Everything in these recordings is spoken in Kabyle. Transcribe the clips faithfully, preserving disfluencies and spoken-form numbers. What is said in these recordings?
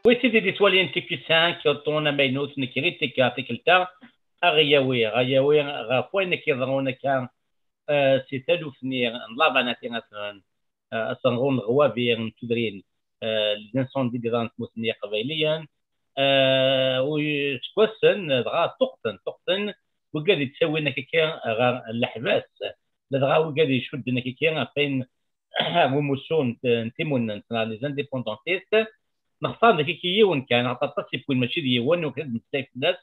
Wi tid i d-ittwalin T Q cinq, uṭṭun amaynut n kritik ɣer tikkelt-a, ad ɣ-yawi, ad ɣ-yawi ɣef wayen akka yeḍrun akka, eh, si taluft-nni n Lavanat i asen, eh, asenɣu n leɣwabi n tudrin, eh, les incendies d-yeḍran deg tmurt-nni iqbayliyen, eh, u seg wassen dɣa ṭṭuqten, ṭṭuqten wigad yettawin akaki ɣer leḥbas, ladɣa wigad icudden akaki ɣef wayen umussu n, n timunent, neɣ les indépendantistes. Nextar deg-k yiwen kan, aṭas n yiwin, mačči d yiwen, ur d-nettay fell-as.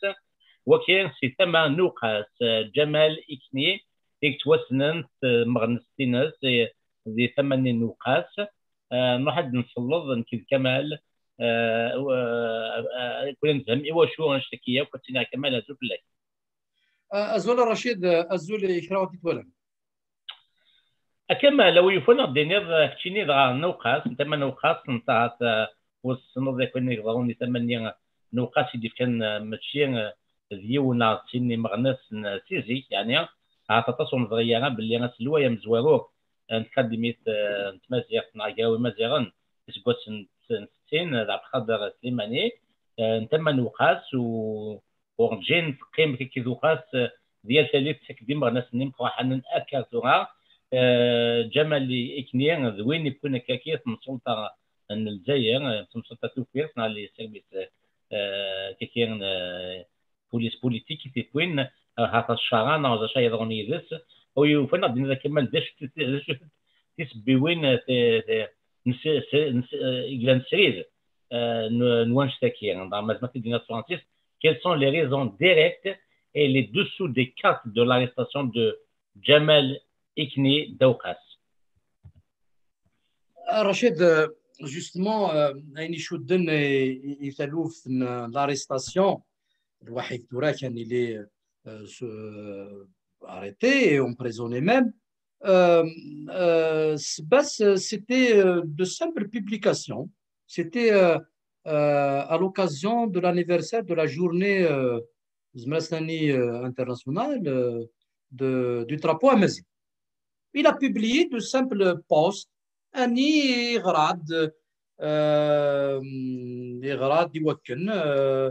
Waki si tama n Uqas, eh, Ǧamal Ikni, i yettwassnen s tmeɣnest-ines, eh, di tama-nni n Uqas. Eh, nruḥ ad d-nselleḍ, nekk d Kamal, eh, eh, eh, kul ad nefhem iwacu annect-agi yakk, ad tt-iniɣ Kamal, azul fell-ak. Ah, azul a Racid, ah, azul i kra ur t-twalam. Akka ma law yufan ad d-tiniḍ, ah, keččini dɣa n Uqas, n tama n Uqas, n tahat, ah, ur tessneḍ akk ayen i yeḍrun di tama-nni n Uqas i d-yefkan, ah, mačči, ah, d yiwen neɣ d sin imeɣnasen, ah, si zik, yeɛni, ahat aṭas ur neẓri ara belli aselway amezwaru, ah, n tkadimit, ah, n tmaziɣt neɣ gar Imaziɣen, iseggasen n settin, ah, d Ɛebdqader Slimani, ah, n tama n Uqas, u Urǧin teqqim kiki d Uqas, eh, d yal tallit tekk-d imeɣnasen imṭerḥanen akka tura. Eh, Ǧamal Ikni d win yewwin akkaki tamsulta n Lezzayer, eh, tamsulta tufirt, neɣ les services, eh, kiki, eh, police politique i t-yewwin, eh, ha-t-a ccaṛa, neɣ d acu ay yeḍrun yid-s. U yufan ad d-iniḍ a Kamal d acu, d acu tisebbiwin, eh, ti-, ti-, n s-, s-, n s-, eh, yellan srid, eh, n, n wannect-agi, neɣ ma, ma t-id-iniḍ s tefransist, quelles sont les raisons directes et les dessous des cartes de l'arrestation de Ǧamal Ikni Dauqas? Ah, Rachid, euh, justement, euh, ayen icudden i, i, i taluft n l'arrestation, lwaḥid tura kan il est, euh, se-, arrêté et emprisonné même. Euh, euh, Sebas, euh, c'était, euh, de simples publications. C'était, euh, euh, à l'occasion de l'anniversaire de la journée, euh, Zmrastani, euh, internationale, euh, de, du drapeau amazigh. Il a publié de simples posts. Ani iɣrad, euh, iɣrad iwakken, euh,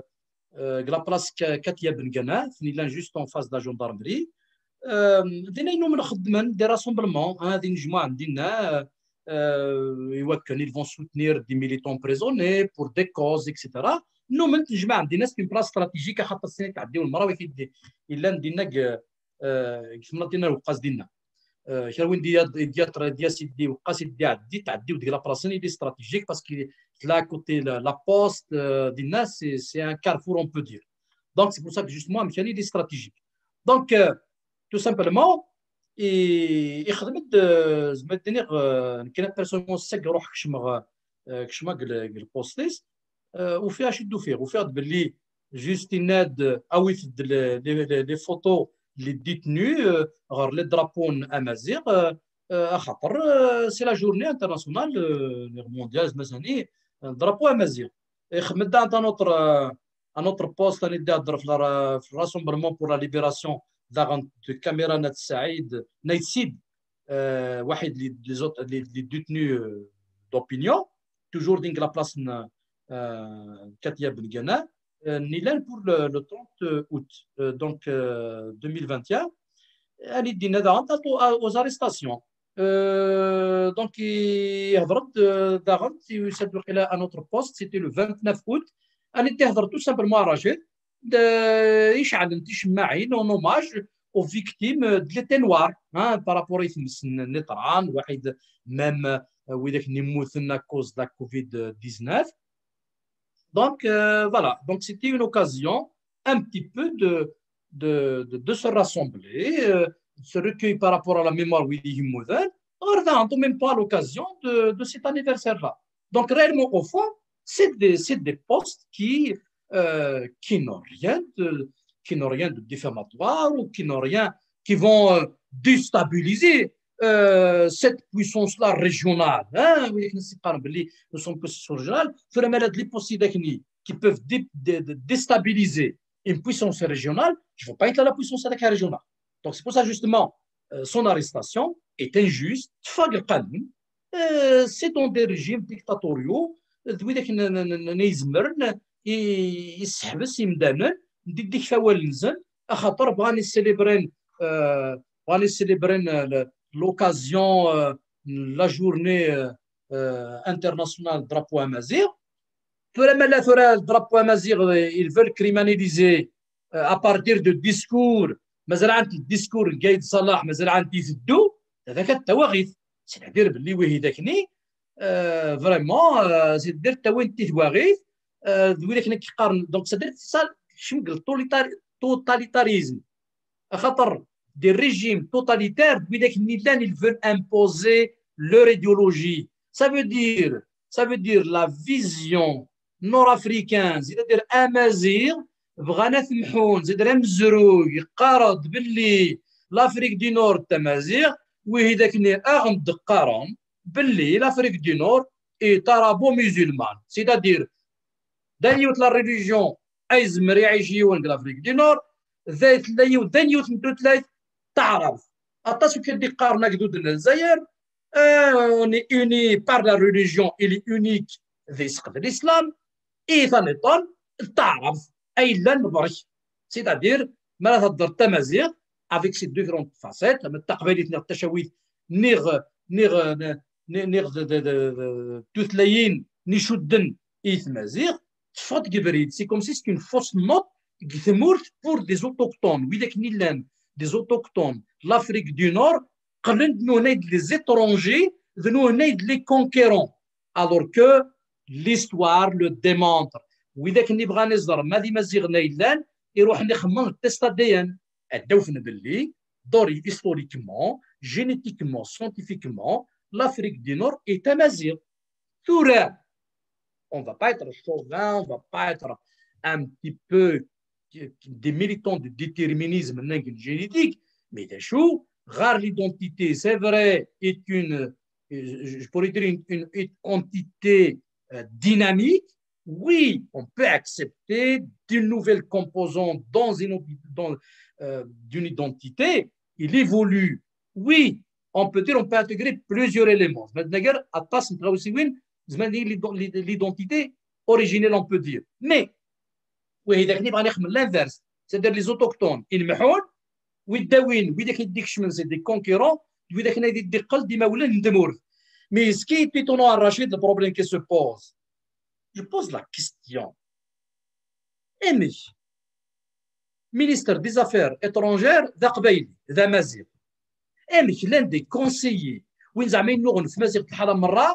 euh, deg la place Ka-, Katia Ben Gana, il est juste en face de la gendarmerie. Euh, dinna innu xeddmen des rassemblements, hein, din jemɛen dinna, euh, iwakken ils vont soutenir des militants emprisonnés pour des causes, et cetera. Nnumen tejmaɛen dinna, c'est une place stratégique, axaṭer sin tɛeddiw lmara wiki illan dinna deg, euh, deg temnaḍt dinna Lewqas dinna. Euh, kra win d-ya-, d-yatra-, d-yas-, d-, Lewqas i d-iɛeddi, tɛeddiw deg la place-nni, il est stratégique parce que tla côté la, la poste, euh, dinna, c'est, c'est un carrefour, on peut dire. Donc, c'est pour ça que justement, amkan il est stratégique. Donc, euh, tout simplement, i, ixdem-d, euh, zmer d-iniɣ, euh, nekk personnellement, seg ruḥ kecmeɣ, euh, kecmeɣ deg le, deg le poste-is, euh, ufiɣ acu d-ufiɣ. Ufiɣ-d belli juste inna-d, awit-d les, les, les, les photos, les détenus, euh, ɣer les drapeaux n amaziɣ, euh, euh, axaṭer, euh, c'est la journée internationale, euh, mondiale, masani, euh, drapeau amaziɣ. Ixdem-d un autre, euh, un autre poste, ani d-ihedder f la, f le Rassemblement pour la Libération, daɣen de caméra n At Saïd, Nayt Sid, euh, waḥid les, les autres, les, les détenus, euh, d'opinion, toujours deg la place n, euh, Katia Ben Gana, euh, nnilan pour le, le trente août, euh, donc, euh, deux mille vingt et un, ani d-inna daɣen aux, aux arrestations. Euh, donc, ihder-d, euh, daɣen, yusa-d waqila un autre poste, c'était le vingt-neuf août. Ani d-ihder tout simplement à Rachid, d, iceɛlen ticemmaɛin en hommage aux victimes de l'été noir, hein, par rapport i tmes n, n iṭran, waḥid même, euh, widak n immuten à cause de la covid dix-neuf. Donc, euh, voilà. Donc, c'était une occasion un petit peu de, de, de, de se rassembler, euh, de se recueillir par rapport à la mémoire, oui, en même temps, même pas à l'occasion de, de cet anniversaire-là. Donc, réellement, au fond, c'est des, c'est des posts qui, euh, qui n'ont rien de, qui n'ont rien de diffamatoire ou qui n'ont rien, qui vont, euh, déstabiliser, euh, cette puissance-là régionale. Hein, oui, c'est pas oublier, nous sommes puissance régionale. Tura ma les postes qui peuvent dé-, dé-, dé-, déstabiliser une puissance régionale, je ne veux pas être à la puissance régionale. Donc, c'est pour ça, justement, euh, son arrestation est injuste, tfaq lqanun. Euh, c'est dans des régimes dictatoriaux, d widak n, n, n, n izemren i, i sseḥbes imdanen, n d-iddik awal-nsen, axaṭer bɣan i célébrer, euh, bɣan i célébrer, euh, le- l'occasion, euh, la journée, euh, euh, internationale drapeau amaziɣ. Tura ma la tura le drapeau amaziɣ, ils veulent criminaliser, euh, à partir de discours, mazal ɛand le discours n Gaïd Salah, mazal ɛand iteddu, d adak tawaɣit. C'est-à-dire belli wihid akni, euh, vraiment, euh, c'est-à-dire tawin titwaɣit, euh, d widak nekk qqaren, donc c'est-à-dire ça, kecmen deg le totalitar-, totalitarisme. Axaṭer des régimes totalitaires, d widak nni llan, ils veulent imposer leur idéologie. Ça veut dire, ça veut dire la vision nord-africaine, c'est-à-dire amaziɣ, bɣan ad t-mḥun, c'est-à-dire amezruy, yeqqar-d belli l'Afrique du Nord d tamaziɣt, wihid akni aɣ-d-qqaren belli l'Afrique du Nord est arabo-musulmane, c'est-à-dire d ayen yiwet la religion ay yezmer iɛic yiwen deg l'Afrique du Nord, d ay tella yiwet, d ayen yiwet n tutlayt taɛrabt. Aṭas ukan d-iqqaren agdud n Lezzayer, euh, on est uni par la religion, il est unique, d iseqd l'islam, i taniṭen d taɛrabt ay llan berk. C'est-à-dire, ma la thedder tamaziɣt, avec ses différentes facettes, ama d taqbaylit niɣ d tacawit, niɣ, niɣ, niɣ, niɣ d, d, d, d tutlayin n icudden i tmaziɣt, teffeɣ-d deg ubrid. C'est comme si c'est une fausse note deg tmurt pour des autochtones. Widak nni llan des autochtones, l'Afrique du Nord, qqlen-d nuhnay-d les étrangers, d nuhnay-d les conquérants. Alors que l'histoire le démontre. Widak nni bɣan iẓer ma d imaziɣen ay llan, iruḥen ixemmen test A D N. Ad d-awfen belli, d'or-, historiquement, génétiquement, scientifiquement, l'Afrique du Nord est amaziɣt. Tura, on va pas être chauvin, on va pas être un petit peu des militants du déterminisme génétique, mais d acu, ɣer l'identité, c'est vrai, est une, je pourrais dire une, une entité, euh, dynamique. Oui, on peut accepter d'une nouvelle composante dans une, dans, euh, d'une identité. Il évolue. Oui, on peut dire, on peut intégrer plusieurs éléments. Maintenant, aṭas n tɣawsiwin, l'identité originelle, on peut dire. Mais, widak nni bɣan ixemmen l'inverse. C'est-à-dire les autochtones, i lmeḥun, wid d-awin, widak i d-ikecmen, c'est des conquérants, widak nni d-iqqel d imawlan n tmurt. Mais ce qui est étonnant à Rachid, le problème qui se pose, je pose la question. Amek ministre des Affaires étrangères d aqbayli, d amaziɣ? Amek llan des conseillers, win zeɛma yennuɣen f tmaziɣt lḥala merra,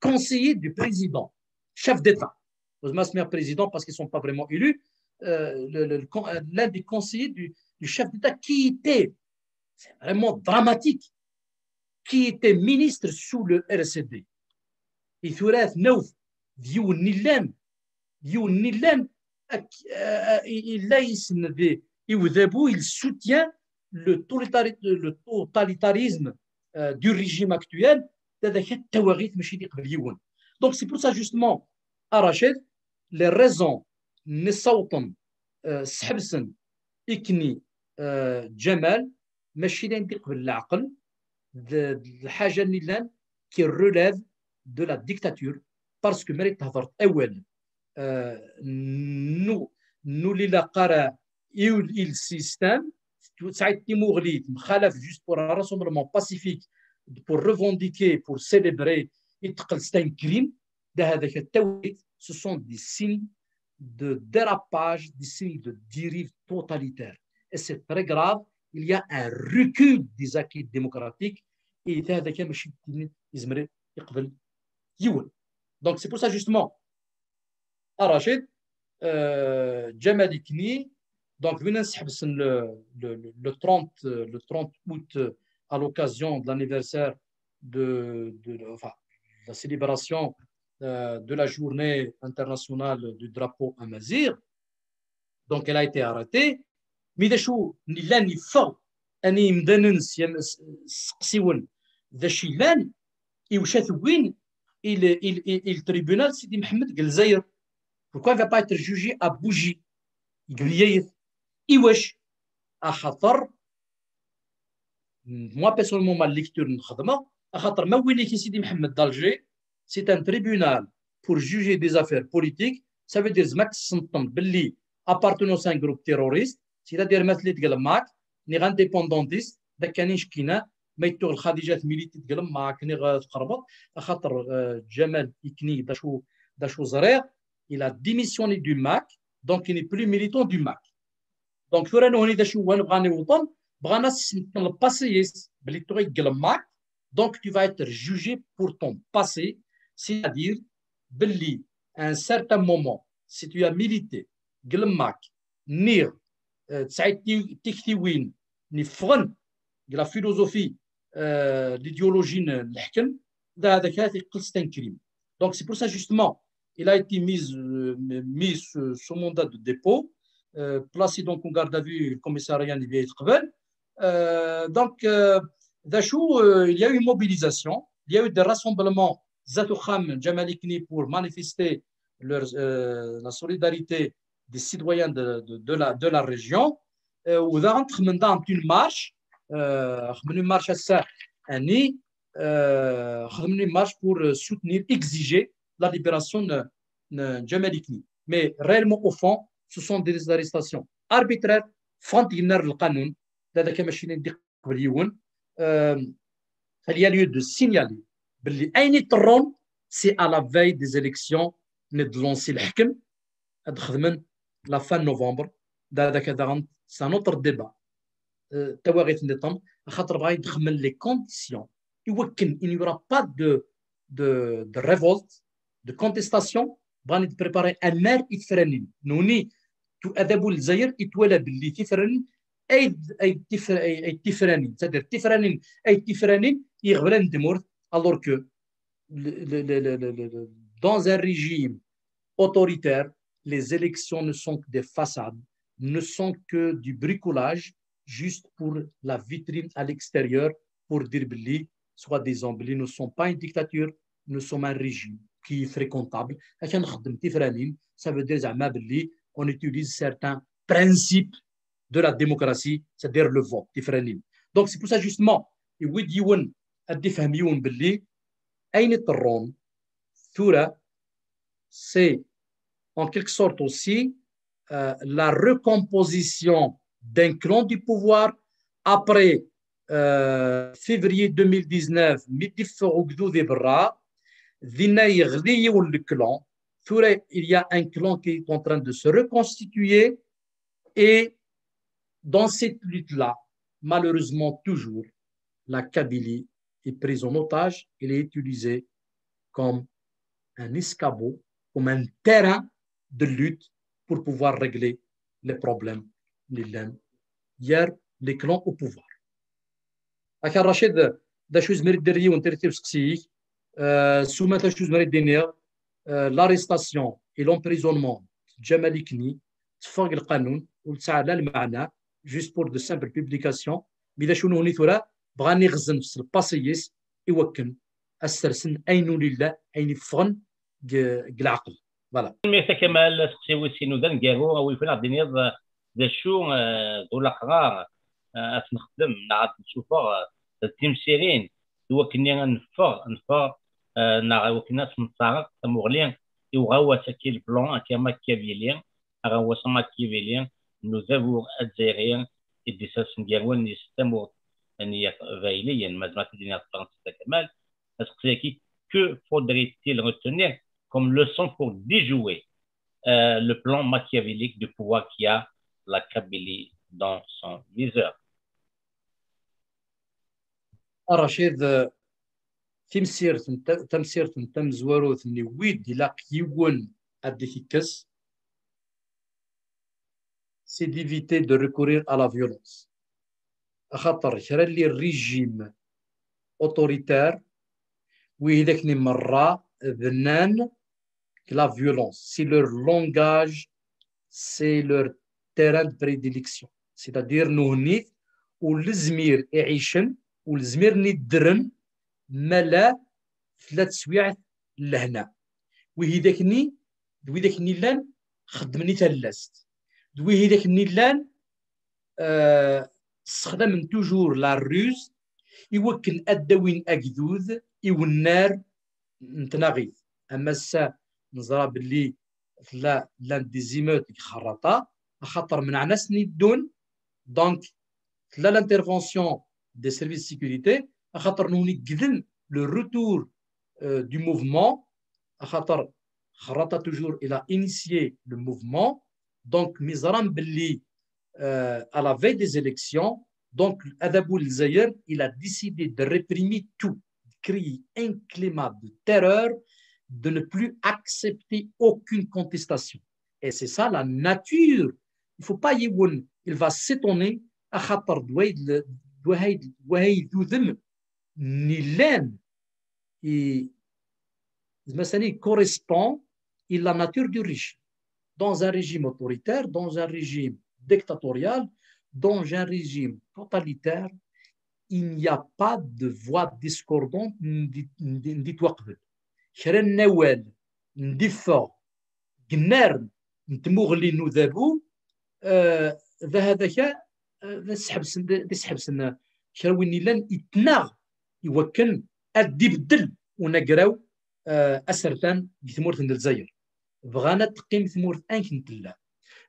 conseiller du président, chef d'État. Heureusement, c'est président parce qu'ils sont pas vraiment élus. Euh, le, le, le, l'un des conseillers du, du chef d'État qui était, c'est vraiment dramatique, qui était ministre sous le R C D. I tura ad t-nawef d yiwen n illan, d yiwen n illan, ak-, eh, eh, illa yisenned i udabu, il soutient le totalitari-, le totalitarisme, euh, du régime actuel, d adak tawaɣit mačči d iqbel yiwen. Donc c'est pour ça justement, a Rachid, les raisons nni sawṭen, euh, sḥebsen ikni, euh, Ǧamal, mačči d ayen d iqbel leɛqel, d, d lḥaǧa nni llan qui relève de la dictature, parce que mi ara d-thedreḍ awal, euh, nu, nu li la qara il système, tesɛiḍ timuɣli temxalaf juste pour un rassemblement pacifique, pour revendiquer, pour célébrer, i teqqel c'est un crime, d ahadak at tawit, ce sont des signes de dérapage, des signes de dérive totalitaire. Et c'est très grave, il y a un recul des acquis démocratiques, et d ahadak mačči d tin yezmer iqbel yiwen. Donc c'est pour ça justement, a Rachid, euh, Ǧamal ikni, donc, win ara sḥebsen le, le, le trente, euh, le trente août, euh, à l'occasion de l'anniversaire de, de, de, enfin, la célébration, euh, de la journée internationale du drapeau amaziɣ. Donc, elle a été arrêtée. Mais d acu nni llan yeffeɣ ani imdanen s yam-, s-, seqsiwen d acu yellan, iwacu-t win il, il, il, il tribunal Sidi Mḥemmed deg Lezzayer. Pourquoi il va pas être jugé à Bougie, deg Bgayet? Iwacu? Axaṭer, moi, personnellement, ma lecture n xedmeɣ, axaṭer ma wwin-ak i Sidi Mḥemmed d'Alger, c'est un tribunal pour juger des affaires politiques, ça veut dire زعما tesneṭṭem belli appartenance à un groupe terroriste, c'est-à-dire ma telliḍ deg le MAK, neɣ indépendantiste, d akka i ncekkin, ma yettuɣ Lxadija tmiliti deg le MAK, neɣ tqerbeḍ, axaṭer, euh, Ǧamal Ikni, d acu, d acu ẓriɣ, il a démissionné du MAK, donc il n'est plus militant du MAK. Donc, tura nuhni d acu wan bɣan iwḍen, bɣan ad s-sneṭṭen le passé-is, belli tuɣ deg le MAK, donc tu vas être jugé pour ton passé, c'est-à-dire belli à un certain moment, si tu as milité deg le MAK, neɣ, euh, tesɛiḍ ti-, tiktiwin n yeffɣen deg la philosophie, euh, l'idéologie n leḥkem, d hada kan ad yeqqel c'est un crime. Donc c'est pour ça justement, il a été mis, euh, mis sous, sous mandat de dépôt, euh, placé donc en garde à vue, le commissariat n Bgayet qbel. Euh, donc, euh, d acu, euh, il y a eu une mobilisation, il y a eu des rassemblements zdat uxxam Ǧamal Ikni pour manifester leur, euh, la solidarité des citoyens de, de, de la, de la région. Euh, u daɣen xedmen daɣen une marche, euh, xedmen une marche ass-a, ani, euh, xedmen une marche pour, euh, soutenir, exiger la libération de, de Ǧamal Ikni. Mais réellement, au fond, ce sont des arrestations arbitraires, ffɣent deg unnar n lqanun, d hada kan mačči n di qbel yiwen. Euh, il y a lieu de signaler belli ayen i ṭerrun, c'est à la veille des élections, mi d-lancer leḥkem, ad xedmen la fin novembre, d hada kan daɣen, c'est un autre débat. Euh, tawaɣit nniḍen, axaṭer bɣan ad xedmen les conditions i wakken il n'y aura pas de, de, de révolte, de contestation, bɣan ad préparer annar i tefranin. Nuni, tu adabu n Lezzayer i twala belli tifranin ay, ay, tif-, ay, ay tifranin, c'est-à-dire tifranin, ay tifranin, iɣeblan n tmurt, alors que le, le, le, le, le, le, le, dans un régime autoritaire, les élections ne sont que des façades, ne sont que du bricolage, juste pour la vitrine à l'extérieur, pour dire belli, soi-disant, belli, nous ne sommes pas une dictature, nous sommes un régime qui est fréquentable. Akken nxeddem tifranin, ça veut dire زعما belli on utilise certains principes de la démocratie, c'est-à-dire le vote, tifranin. Donc c'est pour ça justement, iwwi-d yiwen ad d-ifhem yiwen belli ayen i ṭerrun tura, c'est en quelque sorte aussi, euh, la recomposition d'un clan du pouvoir après, euh, février deux mille dix-neuf, mi d-iffeɣ ugdud i berra, dinna yeɣli yiwen le clan. Tura, il y a un clan qui est en train de se reconstituer et dans cette lutte-là, malheureusement toujours, la Kabylie est prise en otage, elle est utilisée comme un escabeau, comme un terrain de lutte pour pouvoir régler les problèmes, les, les clans au pouvoir. Aka Racid, d acu izmer ad d-yerr yiwen tret i useqsi-ik? Euh, suma d acu izmer ad d-iniɣ, euh, l'arrestation et l'emprisonnement n Ǧamal Ikni teffeɣ deg lqanun, ur tesɛi la lmeɛna, juste pour de simple publication, mais d acu nuhni tura, bɣan iɣzen s lpasi-is i wakken ad sersen ayen ur illa, ayen iffɣen deg, deg leɛqel. Voilà. Tanemmirt a Kamal, aseqsi wis sin d aneggaru, a wi yufan ad d-tiniḍ, eh, d acu, eh, d ulaqrar, eh, ad t-nexdem neɣ ad d-nessufeɣ, eh, d timsirin, d wakken ad neffeɣ, neffeɣ, eh, neɣ i wakken ad s-nettareq tamuɣli i uɣawas-agi n le plan, akka Machiavelli, aɣawas Machiavelli n udabu azzayri i d-issersen gar wallen-is tamurt n Yiqbayliyen, ma zemreɣ ad d-iniɣ s tefransist a Kamal, aseqsi-agi, que faudrait-il retenir comme leçon pour déjouer, euh, le plan machiavélique de pouvoir qui a la Kabylie dans son viseur? A Racid, timsirt n ta-, tamsirt n tamezwarut-nni wid ilaq yiwen ad d-itekkes, c'est d'éviter de recourir à la violence. Axaṭer kra n les régimes autoritaires, widak-nni merra bnan deg la violence. C'est leur langage, c'est leur terrain de prédilection. C'est-à-dire, nuhni-t ur nezmir ad ɛicen, ur nezmir ad ddren, ma la tella teswiɛt n lehna. Widak-nni, d widak-nni llan xeddmen i tallast. D widak-nni llan, euh, ssexdamen toujours la ruse i wakken ad d-awin agdud i wennar n tnaɣit. Ama ass-a neẓra belli tella, llant des émeutes deg Xerraṭa, axaṭer menɛen-asen ad ddun. Donc, tella l'intervention des services de sécurité, axaṭer nutni ggden le retour, euh, du mouvement, axaṭer Xerraṭa toujours, il a initié le mouvement. Donc, mi ẓran belli, euh, à la veille des élections, donc, adabu n Lezzayer, il a décidé de réprimer tout, de créer un climat de terreur, de ne plus accepter aucune contestation. Et c'est ça la nature. Il faut pas yiwen, il va s'étonner, axaṭer d wayeḍ, d wayeḍ, d wayeḍ d udem n illan, i, zeɛma, sani, correspond à la nature du régime. Dans un régime autoritaire, dans un régime dictatorial, dans un régime totalitaire, il n'y a pas de voix discordante n di, n di, n di ttwaqbel. Kra n wawal n d-iffeɣ deg unnar n tmuɣli n udabu, euh, d ahadaka, euh, d aseḥbes, d aseḥbes n kra win illan yettnaɣ i wakken ad d-ibeddel unagraw, euh, asertan deg tmurt n Lezzayer. Bɣan ad teqqim tmurt akken tella.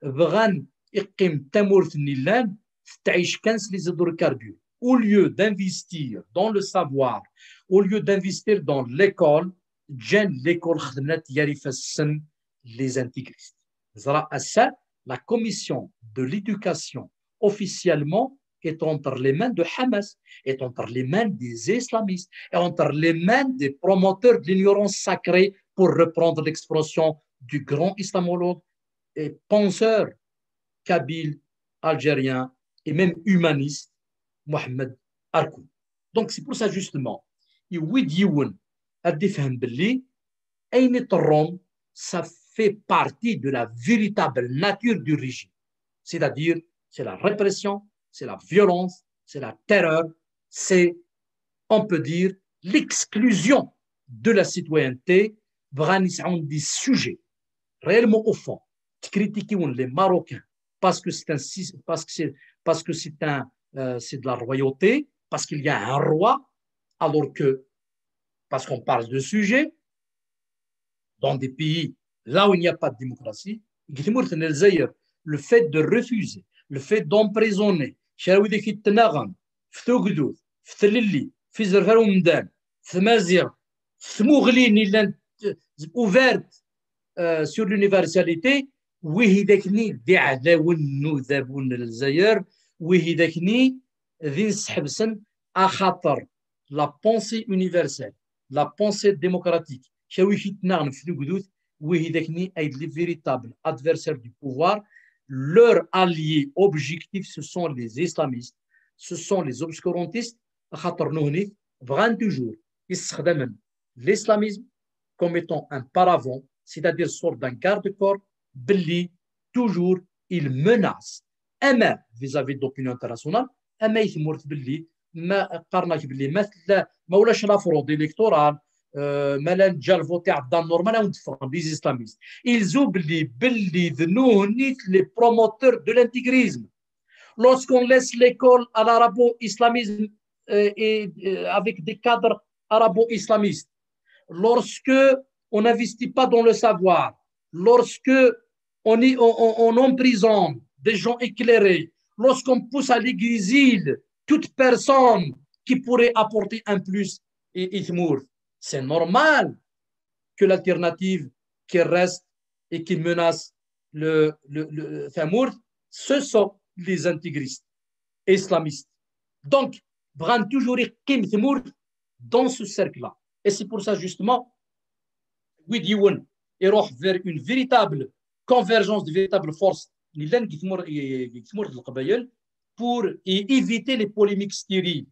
Bɣan iqqim tamurt n illan tettɛic kan s les hydrocarbures. Au lieu d'investir dans le savoir, au lieu d'investir dans l'école, ǧǧan l'école xedmen-tt gar ifassen les intégristes. Ẓra ass-a, la commission de l'éducation officiellement est entre les mains de Hamas, est entre les mains des islamistes, est entre les mains des promoteurs de l'ignorance sacrée, pour reprendre l'expression du grand islamologue et penseur kabyle, algérien et même humaniste, Mohamed Arkoun. Donc c'est pour ça justement, yewwi-d yiwen ad d-ifhem belli ayen i ṭerrun, ça fait partie de la véritable nature du régime. C'est-à-dire, c'est la répression, c'est la violence, c'est la terreur, c'est, on peut dire, l'exclusion de la citoyenneté. Bɣan ad sɛun des sujets réellement au fond, critiquer les Marocains parce que c'est un, parce que c'est, parce que c'est un, euh, c'est de la royauté, parce qu'il y a un roi, alors que, parce qu'on parle de sujets, dans des pays là où il n'y a pas de démocratie, deg tmurt n Lezzayer, le fait de refuser, le fait d'emprisonner kra wid i yettnaɣen f tugdut, f tlelli, f izerfan n umdan, f tmaziɣt, f tmuɣli-nni llant, euh, ouvertes, euh, sur l'universalité, wid akkenni d iɛdawen n udabu n Lezzayer, wid akkenni d inesḥebsen, axaṭer la pensée universelle, la pensée démocratique, kra wid i yettnaɣen f tugdut, wid akkenni ay d les véritables adversaires du pouvoir. Leur allié objectif, ce sont les islamistes, ce sont les obscurantistes, axaṭer nutni bɣan toujours, issexdamen l'islamisme comme étant un paravent, c'est-à-dire sorte d'un garde-corps, belli toujours il menace, ama vis-à-vis de l'opinion internationale, ama i tmurt belli, ma qqaren-ak belli ma tella, ma ulac la fraude électorale, euh, ma la neǧǧa lvote iɛeddan normal, ad awen-d-ffɣen des islamistes. Ils oublient belli d nutni les promoteurs de l'intégrisme. Lorsqu'on laisse l'école à l'arabo-islamisme, euh, et, euh, avec des cadres arabo-islamistes, lorsque on n'investit pas dans le savoir, lorsque on, y- on, on- on emprisonne des gens éclairés, lorsqu'on pousse à l'exil toute personne qui pourrait apporter un plus i, i tmurt, c'est normal que l'alternative qui reste et qui menace le, le, le, tamurt, ce sont les intégristes islamistes. Donc, bɣan toujours iqqim tmurt dans ce cercle-là. Et c'est pour ça, justement, wid yiwen iruḥ vers une véritable convergence de véritables forces n yellan deg tmur-, deg tmurt n Leqbayel, pour é- éviter les polémiques stériles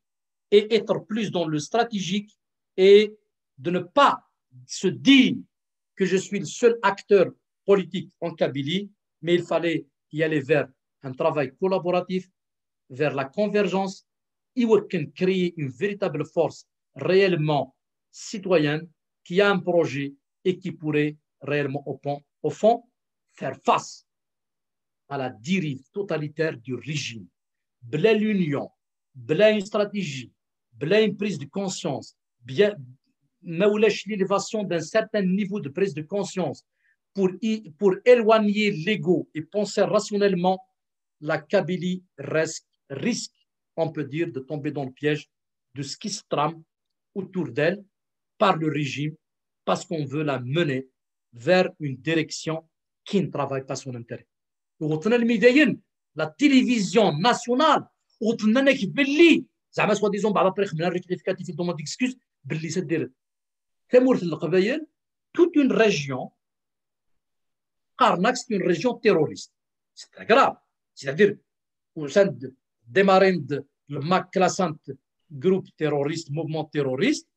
et être plus dans le stratégique et de ne pas se dire que je suis le seul acteur politique en Kabylie, mais il fallait y aller vers un travail collaboratif, vers la convergence, et créer une véritable force réellement citoyenne qui a un projet et qui pourrait réellement au, pon- au fond faire face à la dérive totalitaire du régime. Bla l'union, bla une stratégie, bla une prise de conscience, bien, ma ulac l'élévation d'un certain niveau de prise de conscience pour, pour éloigner l'ego et penser rationnellement, la Kabylie risque, risque, on peut dire, de tomber dans le piège de ce qui se trame autour d'elle par le régime, parce qu'on veut la mener vers une direction qui ne travaille pas son intérêt. Wwḍen almi dayen, la télévision nationale, wwḍen-ak belli, zeɛma soi-disant, بعض après خمنا rectificatif et demande d'excuse, belli c'est-à-dire, tamurt n Leqbayel, toute une région, qqaren-ak c'est une région terroriste. C'est très grave. C'est-à-dire, au sein de, démarrer de, le MAK classant groupe terroriste, mouvement terroriste,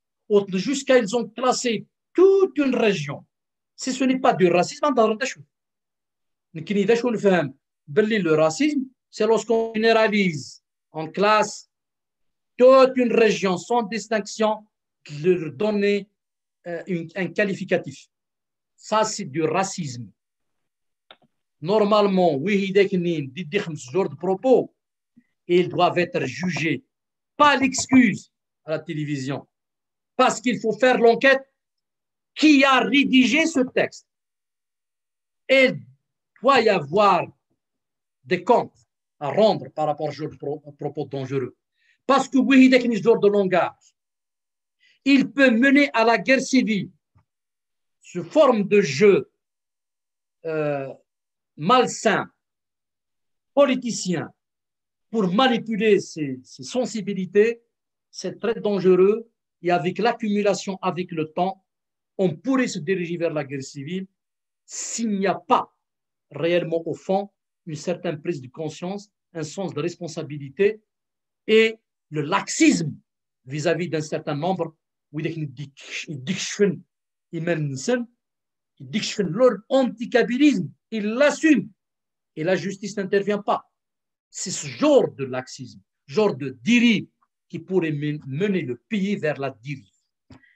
jusqu'à ils ont classé toute une région. Si ce n'est pas du racisme, le racisme, c'est lorsqu'on généralise, on classe toute une région sans distinction, de leur donner euh, une, un qualificatif. Ça, c'est du racisme. Normalement, oui, ce genre de propos, ils doivent être jugés. Pas l'excuse à la télévision. Parce qu'il faut faire l'enquête qui a rédigé ce texte. Il doit y avoir des comptes à rendre par rapport à ce propos dangereux. Parce que oui, ce genre de langage, il peut mener à la guerre civile. Ce forme de jeu euh, malsain, politicien, pour manipuler ses, ses sensibilités, c'est très dangereux. Et avec l'accumulation, avec le temps, on pourrait se diriger vers la guerre civile s'il n'y a pas réellement au fond une certaine prise de conscience, un sens de responsabilité et le laxisme vis-à-vis d'un certain nombre, widak yeddikecfen iman-nsen, yeddikecfen leur anti-kabylisme, ils l'assument. Et la justice n'intervient pas. C'est ce genre de laxisme, genre de dérive qui pourrait mener le pays vers la dérive.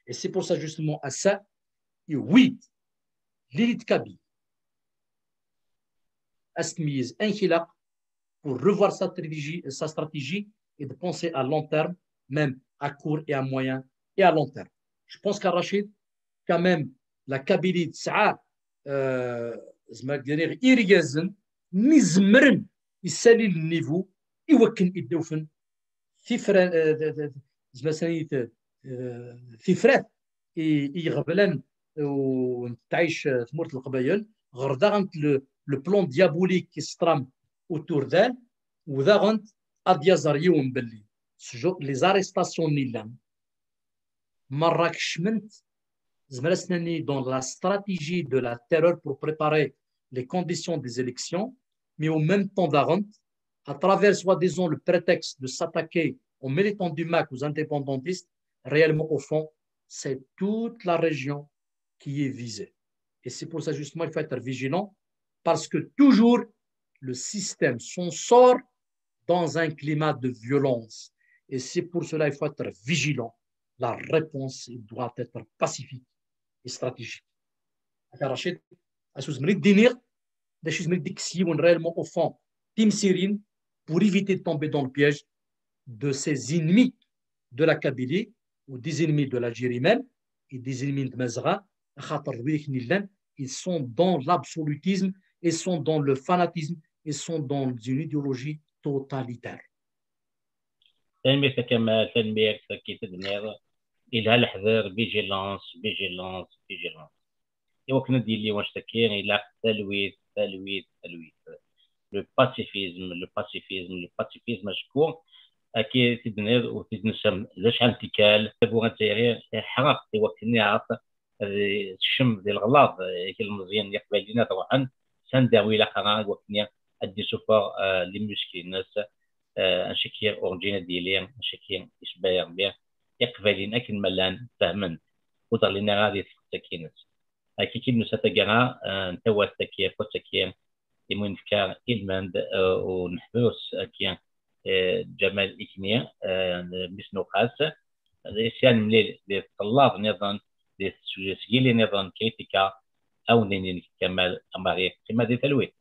Et c'est pour ça justement à ça, et oui, l'élite kabyle, Astmiz Enkhila, pour revoir sa stratégie, sa stratégie et de penser à long terme, même à court et à moyen et à long terme. Je pense qu'à Rachid, quand même, la Kabylie tesɛa, euh, زعما نقدر نقول, irgazen mi zemren yessali le niveau i wakken ad d-awfen tifra-, euh, d-, d-, زعما ثاني, euh, tifrat i, i iɣeblan, euh, n tɛic, euh, tmurt n Leqbayel, ɣer daɣen le, le plan diabolique qui se trame autour d'elle, u daɣen ad yaẓer yiwen belli s jo-, les arrestations-nni yellan, merra kecment, zemreɣ ad s-nini, dans la stratégie de la terreur pour préparer les conditions des élections, mais au même temps daɣen, à travers soi-disant le prétexte de s'attaquer aux militants du MAK, aux indépendantistes, réellement au fond, c'est toute la région qui est visée. Et c'est pour ça justement il faut être vigilant, parce que toujours le système s'en sort dans un climat de violence. Et c'est pour cela il faut être vigilant. La réponse doit être pacifique et stratégique. Rachid, est-ce que vous me dire, réellement au fond, timsirin, pour éviter de tomber dans le piège de ces ennemis de la Kabylie ou des ennemis de l'Algérie même et des ennemis de Mazra, ils sont dans l'absolutisme, ils sont dans le fanatisme, ils sont dans une idéologie totalitaire. Tanemmirt a Kamal, tanemmirt akken i d-tenniḍ. Ilha leḥder, vigilance, vigilance, vigilance. I wakken ad d-yili wannect-agi, ilaq talwit, talwit, talwit. Le pacifisme, le pacifisme, le pacifisme, acku akka i t-id-tenniḍ u t-id-nessem d acḥal n tikkal, tabuɣa n tayri iḥreq i wakken iɛreq ad tekcem di leɣlaḍ, eh, ilmeẓyen n Yiqbayliyen ad ruḥen s anda ur ilaq ara i wakken ad d-isuffeɣ, eh, les muscles-ines, eh, anect-agi urǧin ad d-yili, anect-agi isebba Rebbi, Iqbayliyen akken ma llan fehmen ur d-ɣlin ara di tfeqt-agi-ines. Akka i d-nusa taggara, eh, n tawat-agi, akk-agi, imi nefka ilmend, eh, u neḥbes akki, eh, Ǧamal Ikni, eh, mmi-s n Uqas, sya nemlil di tlaḍ niḍen, di tesgili niḍen, kritika, ad wen-d-inin Kamal Amari, qqim di talwit.